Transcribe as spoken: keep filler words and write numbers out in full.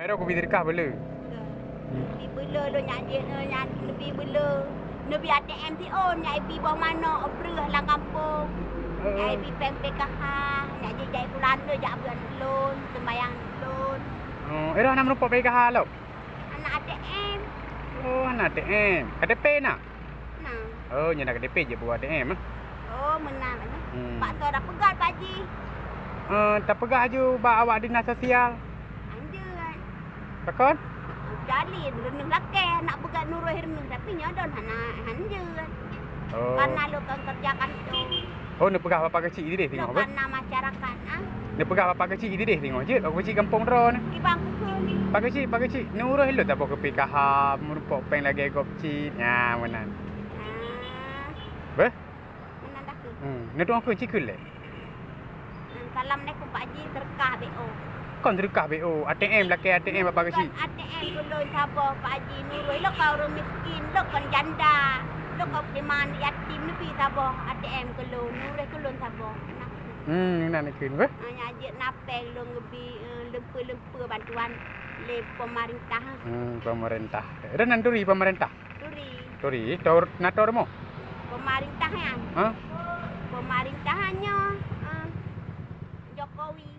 Ero kubi seudeukah beu le. Neubi beu le lôn nyak jeuet, eh, nyak neubi beu le. Neubi A T M si ôn, nyak ibi boh manok, breueh lam gampông. Nyak ibi péng P K H, nyak jijak i Kulanto jak beuet lôn, seumbahyang lôn. Oh, ero hana meurumpok P K H lom? Hana A T M. Oh, hana A T M. K T P na? Na. Oh, nyan na K T P jeuet buet A T M, eh? Oh, meunan, eh. Hmm. Bak soe tapeugah, Pak Ji? Eh, tapeugah aju bak awak dinas sosial. Hanjeuet. Pakon? Jadi, reuneuh lakée, nak peugah nurôh reuneuh, tapi nyoe don hana, hanjeuet. Oh. Karena lôn kon keureuja kantô. Oh, neupeugah bak Pak Keuchik ideh singoh, beh? Karena masyarakat, ah. Neupeugah bak Pak Keuchik ideh singoh jeuet, Pak Keuchik gampông droeneuh. Ibang kukheun. Pak Keuchik, Pak Keuchik, neuuroh ilôn saboh keu P K H, meurumpok péng lagée gob cit. Nyan, meunan. Ah. Beh? Meunan dah keuh. Hmm, neudoa keu cit keu lé. Hmm, salam alaikum Pak Ji, seudeukah B O. Kon seudeukah B O, A T M, lakée A T M bak Pak Keuchik. Kon A T M keu lôn saboh, Pak Ji, nurôh. Lôn kon ureuëng miskin, lôn kon janda. Lôn kon iman yatim, neubi saboh A T M keu lôn, nurôh keu lôn saboh. Nah. Hmm, nan keu, eh? Ah, nyan jeuet na péng lôn geubi, eh, lempeue-lempeue bantuan lé pemerintah. Hmm, pemerintah. Dah nan turi pemerintah? Turi. Turi, tor, na tor mo? Pemerintah nyan. Ha? Pemerintah nyoe, eh, Jokowi.